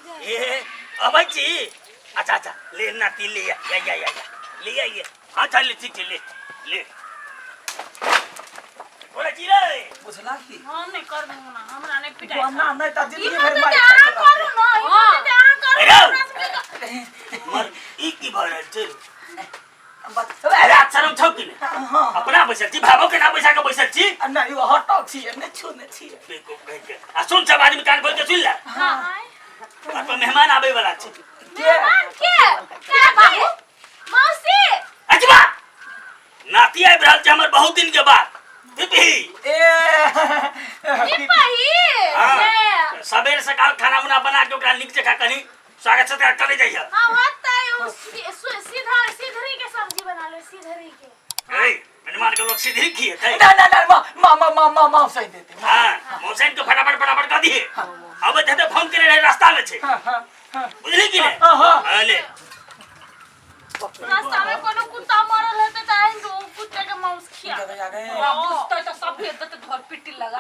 ए अबै छी। अच्छा अच्छा, ले नाती, ले या या या या ले आइए। हाँ चल, ठीक छै, ले ले। बोले छी रे। बुझला की? हम नहि करबै ओना, हमरा नहि पिटाइ। ना नहि तऽ ई जिंदगी भरि कहतै मारि जे अहाँ खाइत रहबै। करू ने, ई कहतै जे अहाँ करू। हेलो। हमरा सबके तऽ- मर ई की भऽ रहल छै? अरे अरे शरम छौ कि नहि? हाँ। अपना बैसल छी, भावो के ना बैसा के बैसल छी। नहि, ओ हटल छियै, नहि छू नहि छियै। बेवकूफ कहि के। आ सुन, सब आदमी कान खोल के सुन ले। हाँ। घर पर मेहमान आबै वाला छै। के? मेहमान के? के बाबू? मौसी। अजबा नाती आबि रहल छै हमर बहुत दिन के बाद, पिपही। ए। सिपाही। हाँ। ए, सबेर सकाल खाना उना बना के ओकरा नीक जकाँ कनी स्वागत सत्कार करे जाइए। हाँ, ओतै ओ सीधा सिधरी के सब्जी बना ले, सिधरी के। ए, मेहमान के लोग सीधी खिएतै? ना ना ना, माँ माँ माँ माँ माँ माँ सही देते। हाँ, मौसैन के फटाफट फटाफट कऽ दिहे। अबैत हेतै, फोन केने रहे, रास्ता में छै। हाँ हाँ हाँ। बुझली कि नहि? हाँ, हाँ। अले। रास्ता में कोनो कुत्ता मरल हेतै तऽ आनि के ओ कुत्ते के मांस खिया। हाँ। बुझतै तऽ सभे देतै धर पिट्टी लगा।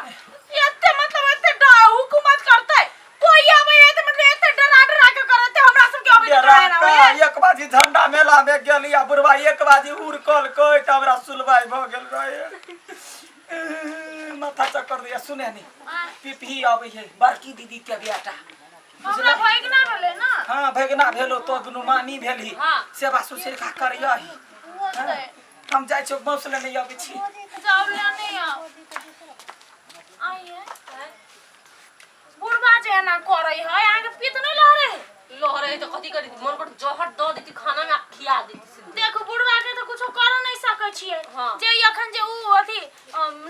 एते मतलब एते डर हुकूमत करतै, कोई आबै है तऽ मतलब एते डरा डरा के करतै, हमरा सबके अबै तऽ डरा ना होय। एक बाजी झंडा मेला में गेली आ बुढ़वा एक बाजी उड़कल कह तऽ हमरा सुलवाई भऽ गेल रहे, माथा चक्कर दिया। सुने नी, पिपही अबै है, बड़की दीदी के बेटा। हमरा भैगना भेलै ना। हाँ, भगना भेलो तो दुनू मामी भेलही। हाँ। सेवा सुश्रूषा करियही। होतै। हम जाइ छियौ, मौस लेने अबै छी। जाउ, लेने आउ। आइए बुढ़बा जे एना करै है, अहाँके पित्त नहि लहरै है? लहरे है तऽ कथी करी? मन कर जहर दऽ देती खाना में आ खिया देती सीधे। देखू, बुढ़बा के तऽ कुछो कर नहि सकै छियै। हाँ। जे ई अखन जे उ अथी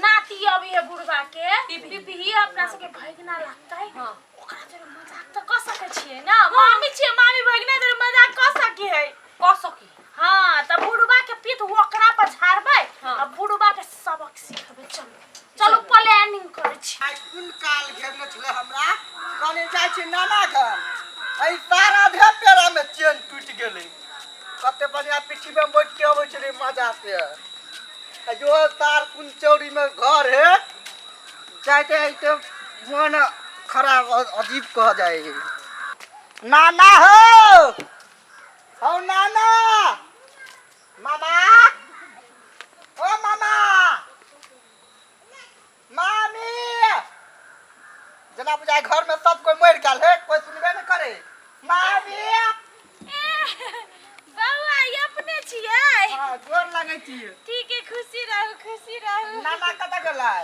नाती अबै है बुढ़बा के, पिपही, अपना सबके भैगना लागतै। हाँ। ओकरा जरे मजाक तऽ कऽ सकै छियै ना? मामी छियै, मामी भैगना जरे मजाक कऽ सकी है। कऽ सकी। हाँ, तऽ बुढ़बा के पित्त ओकरा पर झाड़बै। हाँ। आ बुढ़बा के सबक सिखबै। चलू चलू, प्लानिंग करै छी। आइ कोन काल घेरने छलै हमरा? कहने जाइ छी नाना घर, एहि सारा आधे पेड़ा में चेन टूटि गेलै। कते बढ़िया पिट्ठी में बैठ के अबै छलै मजा से। आ जो तार कोन चौरी में घर है, जाइते आइते मन खराब अजीब कह जाए है। नाना हो, हो नाना, मामा, ओ मामा, मामी, जेना बुझाय घर में सब कोई मरि गेल है, कोई सुनबे नहीं करे। मामी। बौआ, ई अपने छियै? हाँ, गोर लगै छी। ठीक है, खुशी रहू, खुशी रहू। नाना कतऽ गेलै?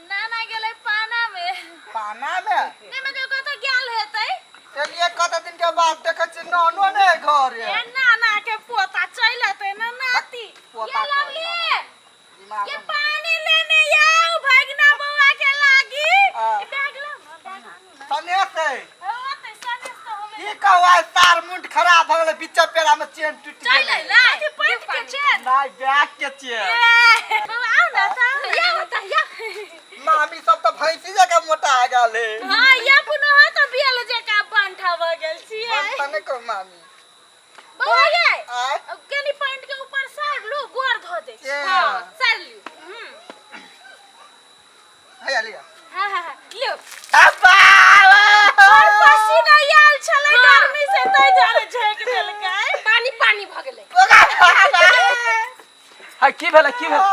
नाना गेलै पाना में। पाना में? नहि, मतलब कतऽ गेल हेतै। चलिए, कत दिन के बाद देखै छी नानो ने घर। ए, नाना के पोता चलि एतै ने, नाती। पोता। ये लवली, दिमाग ये पानी लेने आओ भगना बौआ के लागी। हाँ। ई बैग ला ना, बैग आनू ना। सनेस है। ओ ते सनेस तो हमे। की कहू, आइ सार मुंड खराब भऽ गेलै, बीच पेड़ा में चेन टूटि चल गेलै। ना, अथी पैंट के चेन? नहि, बैग के चेन। ए बौआ, आउ ना तऽ या बता या। मामी सब तऽ भैंसी जकाँ मोटा गेल है। हाँ, ये अपनो है तऽ बेल जकाँ बंठा भऽ गेल छियै। बस तऽ नहि कहू मामी। बौआ यै, आय। अब कनी पैंट के ऊपर सार लू, गोर धो दे। ए। हाँ, सार लियो। हम्म। हैया लिअ। हाँ हाँ हाँ, लियो। अब्बा। और पसीना आयल छलै गर्मी से, तै दुआरे झोंकि देलकै। पानी पानी भऽ गेलै। है, की भेलै, की भेलै?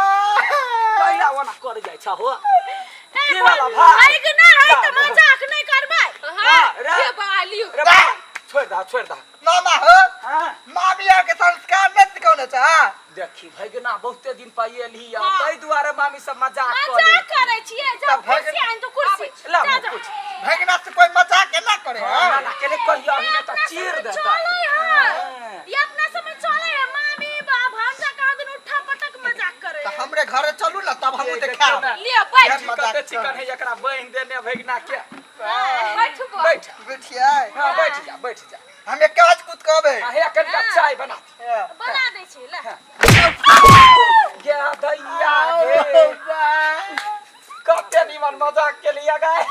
कैला ओना कर जाइ छ हो? ए, की भेल भाइ? भैगना है तऽ मजाक नहि करबै। हाँ। रे। ले बौआ, लियो। रे बा, छोड़ि दह, छोड़ि दह। मामा हो। हाँ। मामी आर के संस्कार नहि सिखौने छ? देखी भैगना, बहुते दिन पर एलही आ, हाँ। ताहि दुआरे मामी सब मजाक कऽ मजाक लेलकै। करै छियै। तऽ जाउ, भैगना- कुर्सी आनि दू, कुर्सी। ला, जा, जा। कुछ। भगना से कोई मजाक केना करे? हाँ, ना ना, केने कहियो अभी नहि तऽ अपना चीर सबमे देता। चलै है। हाँ। ई अपना सबमे चलै है, मामी बाप भांजा कहाँ दिन उठा पटक मजाक करे तऽ है। हमरे घरे चलू ने, तब हमहूँ ये देखियौ देखायब। ने, लिअ, बैठ। मजाक कते चिकन है, एकरा बान्हि देने भैगना के। बैठ बौआ। बैठ। बैठियै? हाँ, बैठ जा, बैठ जा। हम एक काज कूद कहबै। आ हे, कनिका चाय बना दे। बना दै छी, ले। गे दैया गे, कते निमन मजाक के लिए गाय,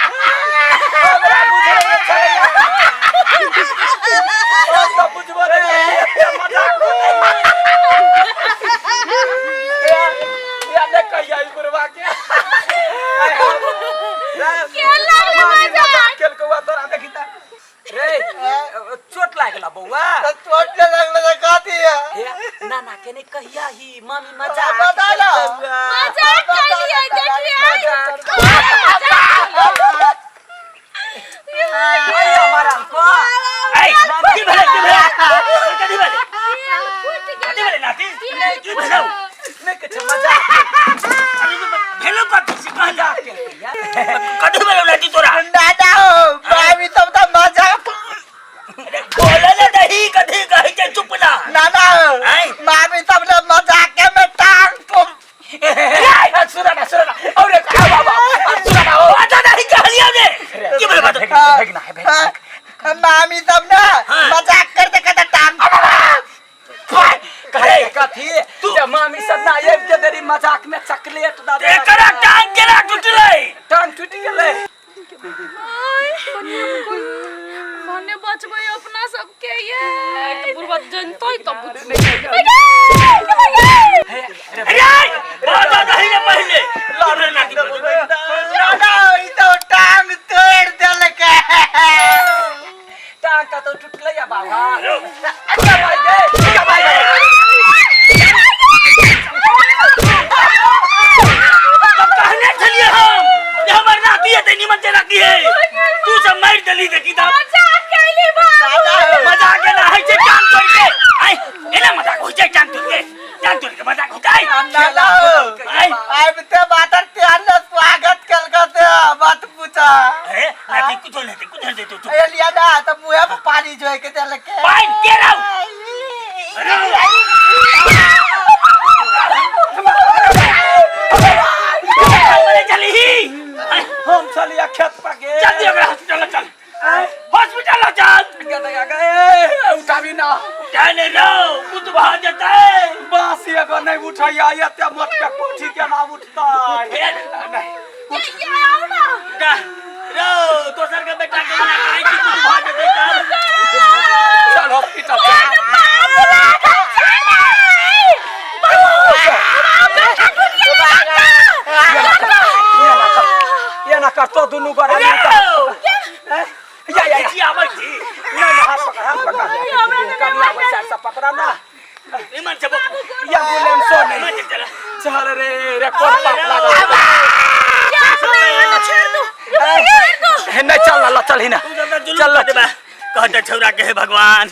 हमरा बुझले नहि छलैया। हम तऽ बुझबो नहि केलियै, एते मजाक होतै। या नहि कहिया ई बुढ़वा के। आइ हम के लागलै मामी मजाक? मजाक केलकौ आ तोरा देखी तऽ। के नहीं कहिया ही मामी मजाक बता ना। मजाक कैलिए देखिए। अरे हमारा को ऐ, की भेलै, की भेलै? कथी भेलै? कथी भेलै नाती? की भेलौ? नहीं कुछ मजाक। अरे भेलौ कथी से कहल जा? मजाक केलकै यार। कथी भेलौ नाती तोरा? दादा हो मामी सब तऽ मजाक। अरे बोले ने दही कथी कहै छै, चुप ना। नाना हो आँय? मामी सब ने मजाके में टांग तुम सुना ना, सुना ना, और एक आब आब आब, सुना ना ओ। बता नहीं कहलियौ ने। की भेलै बता? भेगना है, भेगना। मामी सब ने हाँ। मजाक करते करते टांग कहे कथी जे मामी सब ना आबि के देरी मजाक में चॉकलेट द देलक। एकरा टांग केना टूटलै? टांग टूटि गेलै। मने बचबै अपना सबके ये। तऽ बुढ़बा जनतै तब बुझतै। अरे बता दही ने पहिले। की भेलै नाती? नाना ई तो टांग तोड़ देलकै। टांग कतौ टूटलै या बाबा? अच्छा भाई गे, अच्छा भाई गे। तब कहने छलियै हम जे हमर नाती हेतै निमन से नाती है, तू सब मारि देली देखी तब। मजाक कैली बाबू। नाना हो मजाक एना होइ छै टांग तोड़ के? आइ एना मजाक होइ छै? टांग तोड़ के, टांग तोड़ के मजाक होइ छै? नाना हो आइ आबिते बातर त्यार ने स्वागत केलकै से मत पूछा। अरे नाती, कुछो नहीं हेतै, कुछो नहीं हेतै, तू चुप। एलिया ना तऽ मुँहे पर पानी जोइ के देलकै। पानि के रौ? अरे चलही। हम चलिया खेत पर गे। चल दियो ओकरा हॉस्पिटल चल, हॉस्पिटल चल। गे गे, उठाबी ना। चल रौ, कुछ भऽ जेतै। बाँस एगो नहीं उठैया, एते मोट के कोठी केना उठतै? फेर नहीं। ये आओ ना। रौ, दोसर के बेटा के मना करै छी, कुछ भऽ जेतै तब। चल हॉस्पिटल चल। बाबू लागल छलै। बाबू, बेटा टूटिए एना कर तो दुनू गोरा रौ या या या। छी आबै छी। नहीं नहीं, हाथ पकड़, हाथ पकड़। कनिया वैसा से पकड़ा ना। निमन से बोल। या एम्बुलेंसो निमन नहीं। से चल। चल रे रे, कोन पाप लागल? छोड़ दो, छोड़ दो। हे, नहीं चल ला, चल ही ना। तू सब तऽ जुलूम चल। कऽ देबे कहते छौरा के। हे भगवान।